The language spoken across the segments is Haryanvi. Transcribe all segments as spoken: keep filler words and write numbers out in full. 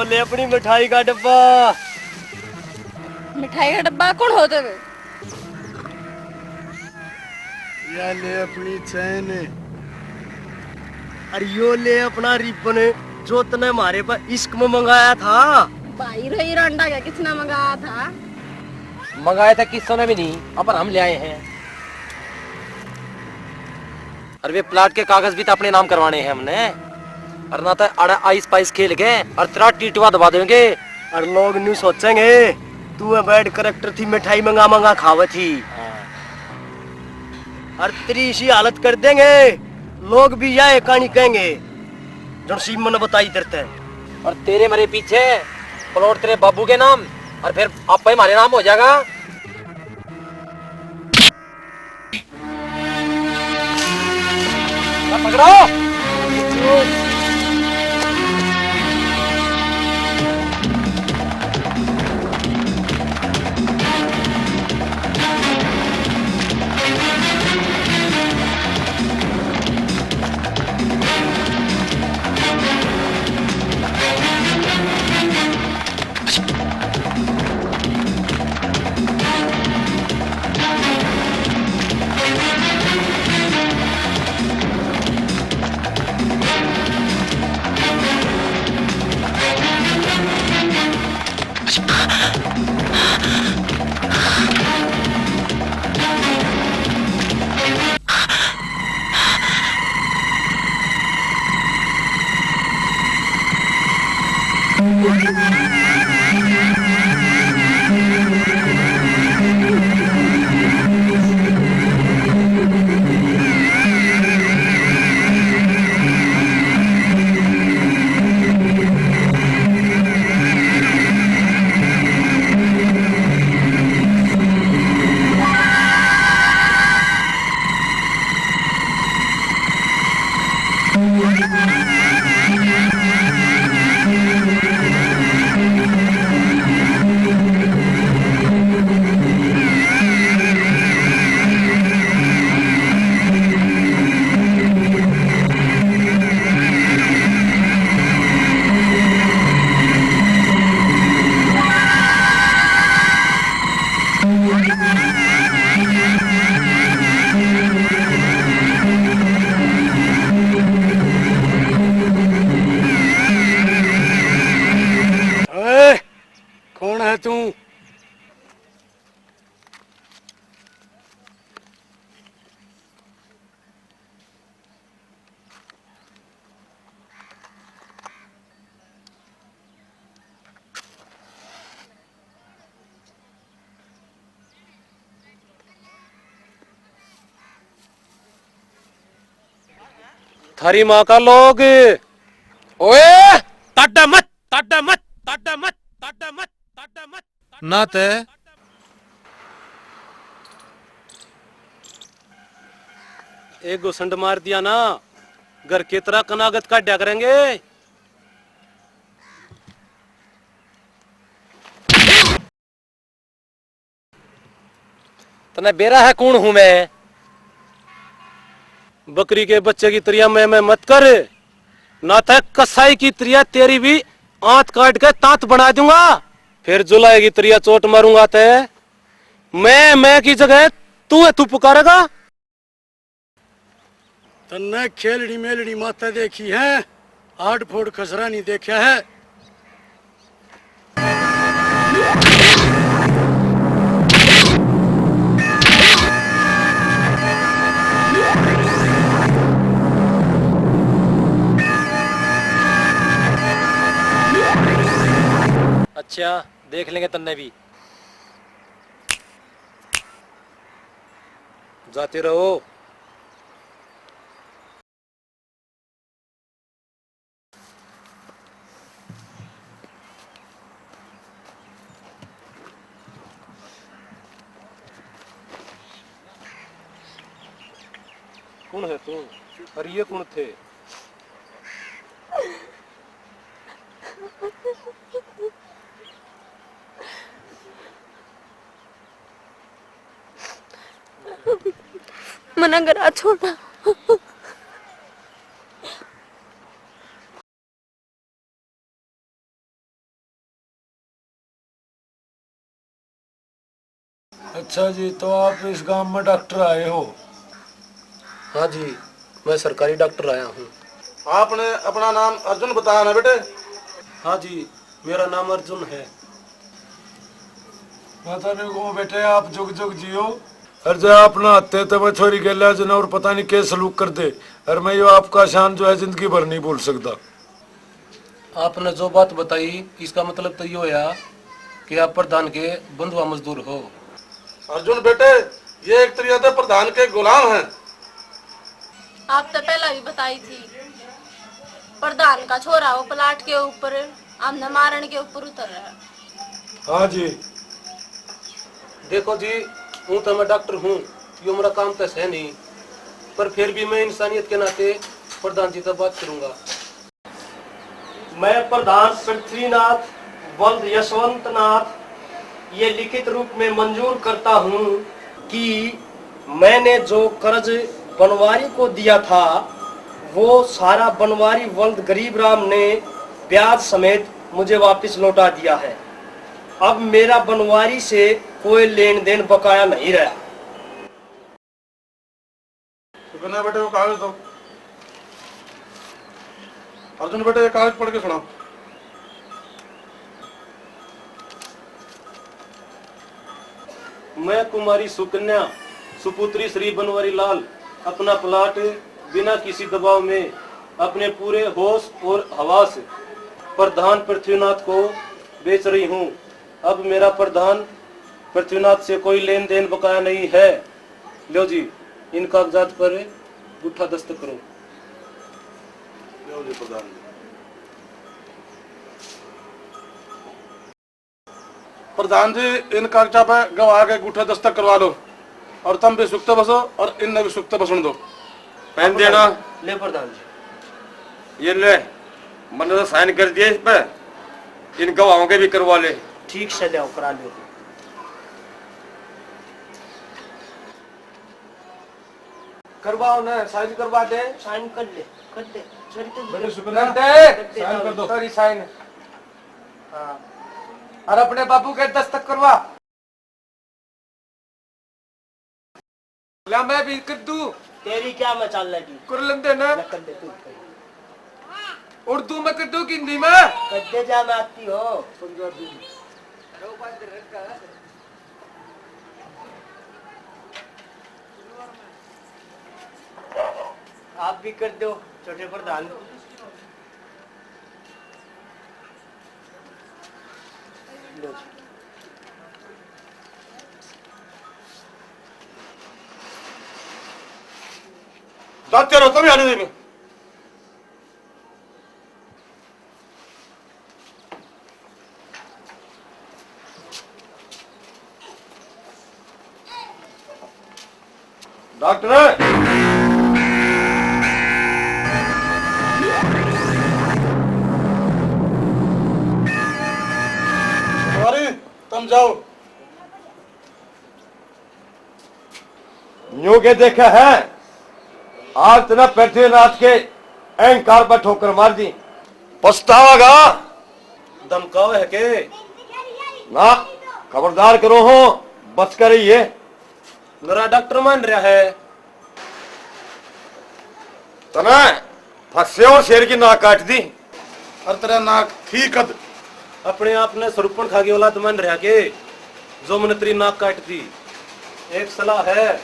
ले अपनी मिठाई का डब्बा। मिठाई का डब्बा कौन हो तुम? या ले अपनी चैन। अरे यो ले अपना रिबन, जो तने हमारे पर इश्क में मंगाया था। भाई रो हीरो अंडा क्या किसने मंगाया था? मंगाया था किसों ने भी नहीं, पर हम ले आए हैं। अरे वे प्लाट के कागज भी तो अपने नाम करवाने हैं हमने। अरे ना तो अड़ा आइस पाइस खेल के और तेरा टीटवा दबा देंगे। और लोग न्यू सोचेंगे, तू है बैड करेक्टर थी, मिठाई मंगा मंगा खावे थी। और तेरी इसी हालत कर देंगे, लोग भी यह कहानी कहेंगे, जो सीम ने बताई तेरे ते। और तेरे मेरे पीछे प्लॉट तेरे बाबू के नाम, और फिर आपा ही हमारे नाम हो जाएगा। पकड़ो। ओए, कौन है तू? थारी माँ का लोग। ओए, ताड्डा मत, ताड्डा मत, ताड्डा मत, ताड्डा मत, ताड्डा मत। ना ते। एक घुसंड मार दिया ना, घर के तरह कनागत काड्या करेंगे। तने बेरा है कौन हूँ मैं? बकरी के बच्चे की तरिया मैं, मैं मत कर, ना तो कसाई की तरिया तेरी भी आंत काट के तांत बना दूंगा। फिर जुलाई की तरिया चोट मारूंगा ते मैं, मैं की जगह तू है, तू पुकारेगा। तन्ने खेलड़ी मेलड़ी माता देखी है, आड़ फोड़ खसरा नहीं देखा है। अच्छा, देख लेंगे तन्ने भी। जाते रहो। कौन है तू? अरे ये कौन थे? मना करा छोड़ा। अच्छा जी, तो आप इस गांव में डॉक्टर आए हो? हाँ जी, मैं सरकारी डॉक्टर आया हूँ। आपने अपना नाम अर्जुन बताया ना बेटे? हाँ जी, मेरा नाम अर्जुन है। मैं तो नहीं कहूँ बेटे, आप जुग जुग जियो। अर जै आप ना आते तो मैं छोरी गेल्या जना और पता नहीं के सलूक कर दे। अर मैं यो आपका शान जो है जिंदगी भर नहीं भूल सकता। आपने जो बात बताई, इसका मतलब तो यो होया कि आप प्रधान के बंधुआ मजदूर हो। अर्जुन बेटे, ये एक तरिया से प्रधान के गुलाम हैं। आप तो पहला भी बताई थी, प्रधान का छोरा हो प्लाट के ऊपर, हमने मारण के ऊपर उतर रहा है। हाँ जी। देखो जी, हूँ तो मैं डॉक्टर हूँ, यो मेरा काम तो है नहीं, पर फिर भी मैं इंसानियत के नाते प्रधान जी से बात करूंगा। मैं प्रधान पृथ्वीनाथ वल्द यशवंतनाथ ये लिखित रूप में मंजूर करता हूँ कि मैंने जो कर्ज बनवारी को दिया था, वो सारा बनवारी वल्द गरीब राम ने ब्याज समेत मुझे वापस लौटा दिया है। अब मेरा बनवारी से कोई लेन देन बकाया नहीं रहा। सुकन्या बेटे, वो कागज दो। अर्जुन बेटे, ये कागज पढ़ के सुनाओ। मैं कुमारी सुकन्या, सुपुत्री श्री बनवारी लाल, अपना प्लाट बिना किसी दबाव में अपने पूरे होश और हवास प्रधान पृथ्वीनाथ को बेच रही हूँ। अब मेरा प्रधान पृथ्वीनाथ से कोई लेन देन बकाया नहीं है। लो जी, इन कागजात पर गुट्ठा दस्तक करो। लो जी प्रधान जी। प्रधान जी, इन कागजा पे गवाह के गुट्ठे दस्तक करवा लो और तुम भी सुखते बसो और इनने भी सुखते बसण दो। पहन देना। ले प्रधान जी। ये ले, मैंने तो साइन कर दिया इस पे, इन गवाहों के भी करवा ले। ठीक से ले आओ, करा लो। करवाओ ना, साइन करवा दे। साइन कर ले, कर दे। चल तू। बड़े सुकन्या, कर दे। कर दे, साइन कर दो। तेरी साइन। हाँ। और अपने बाबू के दस्तक करवा। ला, मैं भी कर दूं। तेरी क्या मचाल लगी? कर लेंदे ना। ना, कर दे तू। उर्दू में कर दूं कि हिंदी में? कर दे जा, मैं आती हो। पंजाबी में। आप भी कर दो, छोटे प्रधान। लो जी। जाते रहो, तभी आने देंगे। डॉक्टर, सवारी, तुम जाओ। न्यू के देखे है, आज तेरा पृथ्वीनाथ के अहंकार पर ठोकर मार दी। पछतावागा। धमकावे है के? ना, खबरदार करो हो, बच कर रहिए। मेरा डॉक्टर मान रहा है। तने फंसे और शेर की नाक काट दी। और तेरा नाक थी कद? अपने आप ने सरूपण खा के औलाद मान रहा के, जो मैंने तेरी नाक काट दी। एक सलाह है,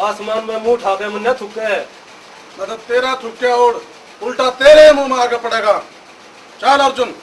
आसमान में मुंह उठा के मन्ने थूके। मैं तो तेरा थूके और उल्टा तेरे मुंह में आके पड़ेगा। चल अर्जुन,